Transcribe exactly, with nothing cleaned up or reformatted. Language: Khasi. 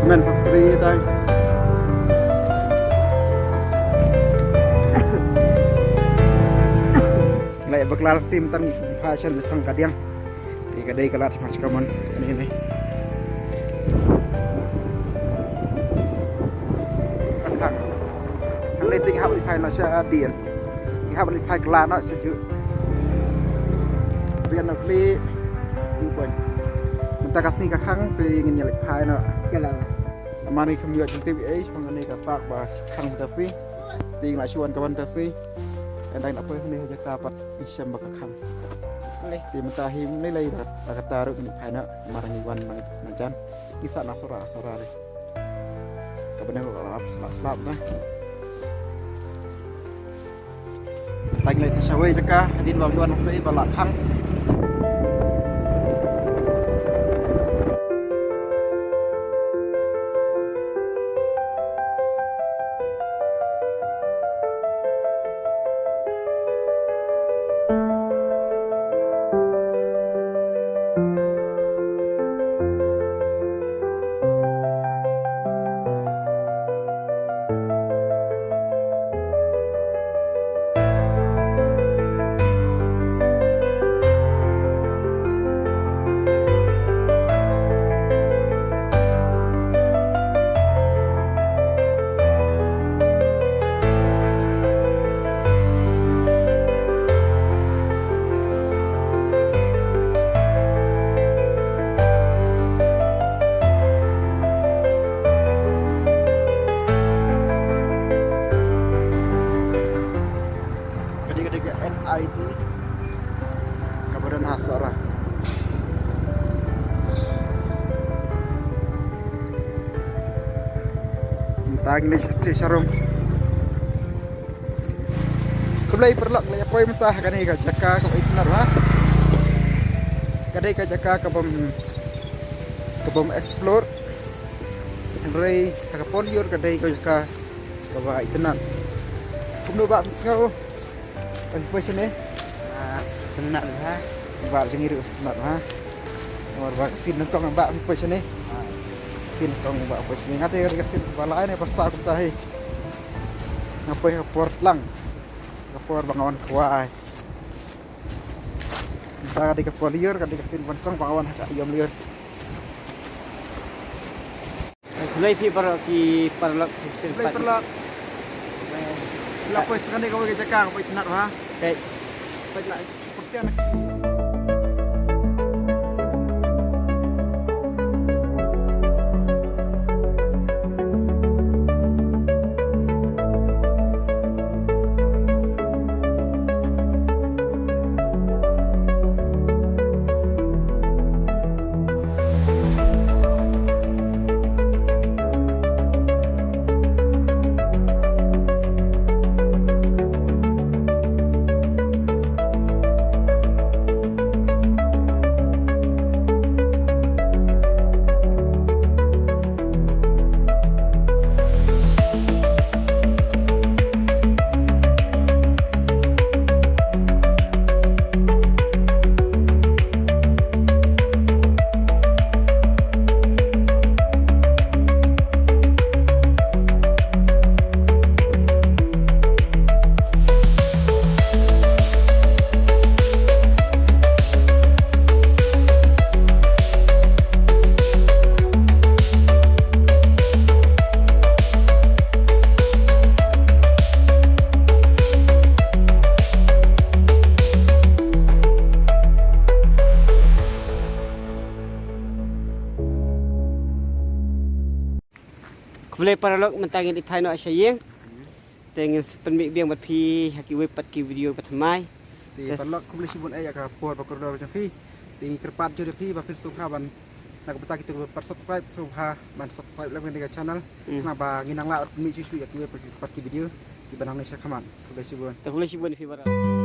Men factory tai. Lai baklar tim tan fashion thang kadiang. Te ka dei ka lad smash kamon. Ni ni. Thang. Thang lai ting hap li phai na sha dien. Ngi hap ban leit phai kylla noh sha juh. Biang noh kli. Mynta ka sngi ka khang te ngin ïa leit phai noh. Kylla. Namar ngi kham ïoh jingtip ei sha kane ka park ba khang mynta sngi. Te ngi la shu wan ka ban mynta sngi. Ynda ngi la poi hangne ha jaka pat ngi shem ba ka khang. Te mynta hi mynne lei da kata ruh ngin phai noh. Namar ngi wan na jan. Ngi sah na Sora, Sora lei. Ka bneng ruh ka slap slap na. Tang lei sa shawei jaka hadien ba wan pei ba la khang. Ka dei ka dei ka N I T. Ka ba don ha Sora. Mynta ngi leit sha rum. Khublei paralok, leit poi mynta ha kane ka jaka kaba itynnad bha. Ka dei ka jaka kabym, kabym explore. Hynrei ha ka por lyiur ka dei ka jaka kaba itynnad. Kumno ba phi sngew? Phi poi shane? Ah, itynnad bha. Ba jong ngi ruh itynnad bha. Namar ba ka sien nyngkong ba phi poi shane. Ah, sien nyngkong ba poi shane. Nga te ka sien ba lai ne ba sa kumta hi. Nga poi ha por tlang. Ka por ba nga wan kwai. Mynta ka dei ka por lyiur, ka dei ka sien nyngkong ba nga wan ha ka aïom lyiur. Khublei phi paralok ki paralok ki sien. Khublei pat paralok. La poi sa kane kawei ka jaka kaba itynnad bha. Peit. Peit la. Khublei paralok, mynta ngin ïa phai noh sha ïing. Te ngin sa pynmih biang bad phi ha kiwei pat ki video ba thymmai. Te paralok, khublei shibun eh ïa ka por ba kordor jong phi. Te ngi kyrpad jur ïa phi ba phin sngewbha ban, na ka bynta kito kiba pat subscribe, sngewbha ban subscribe lem ïa ka channel. Hmm. Khnang ba ngin nang lah pynmih shuh shuh ïa kiwei pat ki video kiba nang leit sha khmat. Khublei shibun. Te khublei shibun ïa phi paralok.